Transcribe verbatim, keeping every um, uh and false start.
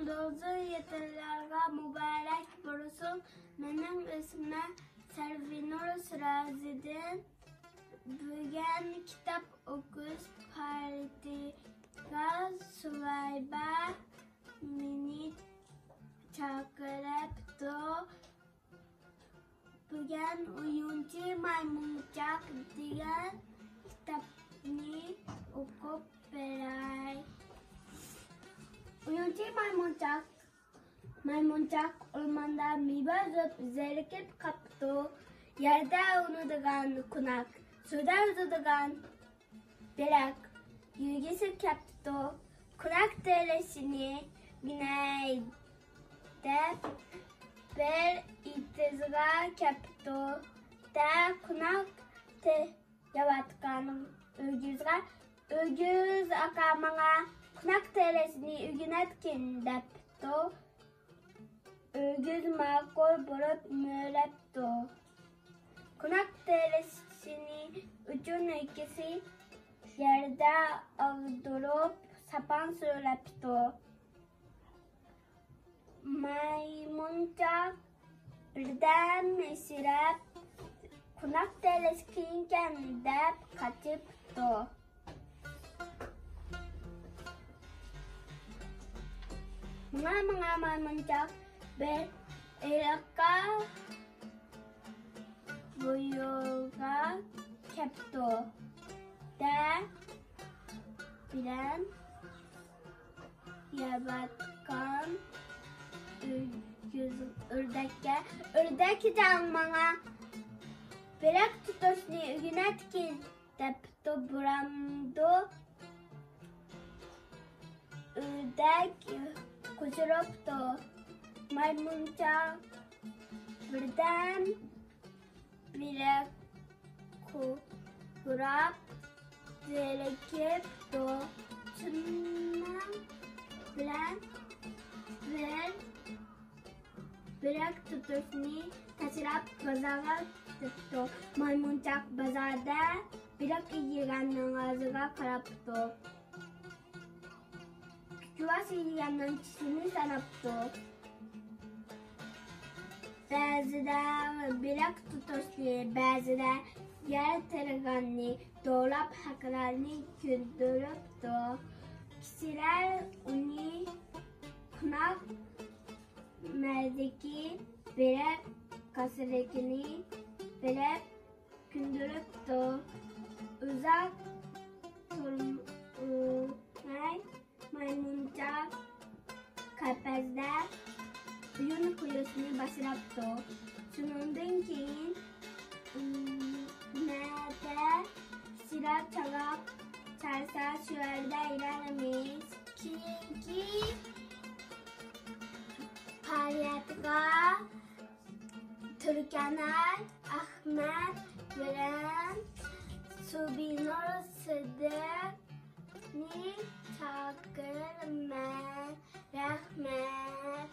دوزى يېتىلەرگە مۇبارەك بولسۇن. مېنىڭ ئىسمىم سەرۋىنۇر سىراجىدىن. بۈگۈن كىتاب ئوقۇش پائالىيىتىگە سۇۋايبا مېنى چاقىرىپتۇ. بۈگۈن ئويۇنچى مايمۇنچاق دېگەن كىتابنى ئوقۇپ بېرەي. ئويۇنچى مايمۇنچاق. مايمۇنچاق ئورماندا مېۋە ئۈزۈپ زېرىكىپ قاپتۇ. يەردە ئۇنىدىغان قوناق، سۇدا ئۈزىدىغان بېلىق يۈرگۈسى كەپتۇ. قوناق تېرىشنى ئۆگىنەي دەپ بىر ئېتىزغا كەپتۇ. دە قوناق تېرىيەۋاتقان ئۆگۈزگە، «ئۆگۈز ئاكا، ماڭا قوناق تېرىشنى ئۆگىنەتكىن» دەپتۇ. ئۆگۈز ماقۇل بولۇپ مۆلەپتۇ. قوناق تېرىشنى ئۈچۈن ئىككىسى يەردە ئاغدۇرۇپ ساپان سۆرەپتۇ. مايمۇنچاق بىردەم ئېسىرەپ، «قوناق تېرىش قىيىنكەن» دەپ قاچىپتۇ. ماڭا، ماڭا مايمۇنچاق بىر ئېرىققا بۇيرۇغا كەپتۇ. دە بىلەن يەۋاتقان ئۆردەككە، «ئۆردەكجان، ماڭا بېلىق تۇتۇشنى ئۆگىنەتكىن» دەپتۇ. بۇرامدۇ ئۆردەك قوشۇلۇپتۇ. مايمۇنچاق بىردەم بېلىق قوغلاپ زېرىكىپتۇ. شۇنىڭ بىلەن بىر بېلىق تۇتۇشنى تاشلاپ بازارغا كېتىپتۇ. مايمۇنچاق بازاردا بېلىق يېگەننىڭ ئاغزىغا قاراپتۇ. كۈچۈۋاس يېگەننىڭ چىشىنى ساناپتۇ. بەزىدە بېلىق تۇتۇشنى، بەزىدە يەر تېرىغاننى، توۋلاپ ھەقلەرنى كۆندۈرۈپتۇ. كىشىلەر ئۇنى قوناق مەردىكى بېلىق كاسىلىكىنى بىلىپ كۆندۈرۈپتۇ. ئۇزاق تۇرماي مايمۇنچاق قەپەستە ئويۇن قىلىشنى باشلاپتۇ. شۇنىڭدىن كېيىن، ئۈم، نەدە كىشىلەر چالاپ چالسا، شۇ يەردە ئېلەنىمىز. كېيىنكى پائالىيەتكە تۈركەناي ئەخمەت بىلەن سۇبىنۇر سىدىقنى چاقىرىمەن. رەھمەت.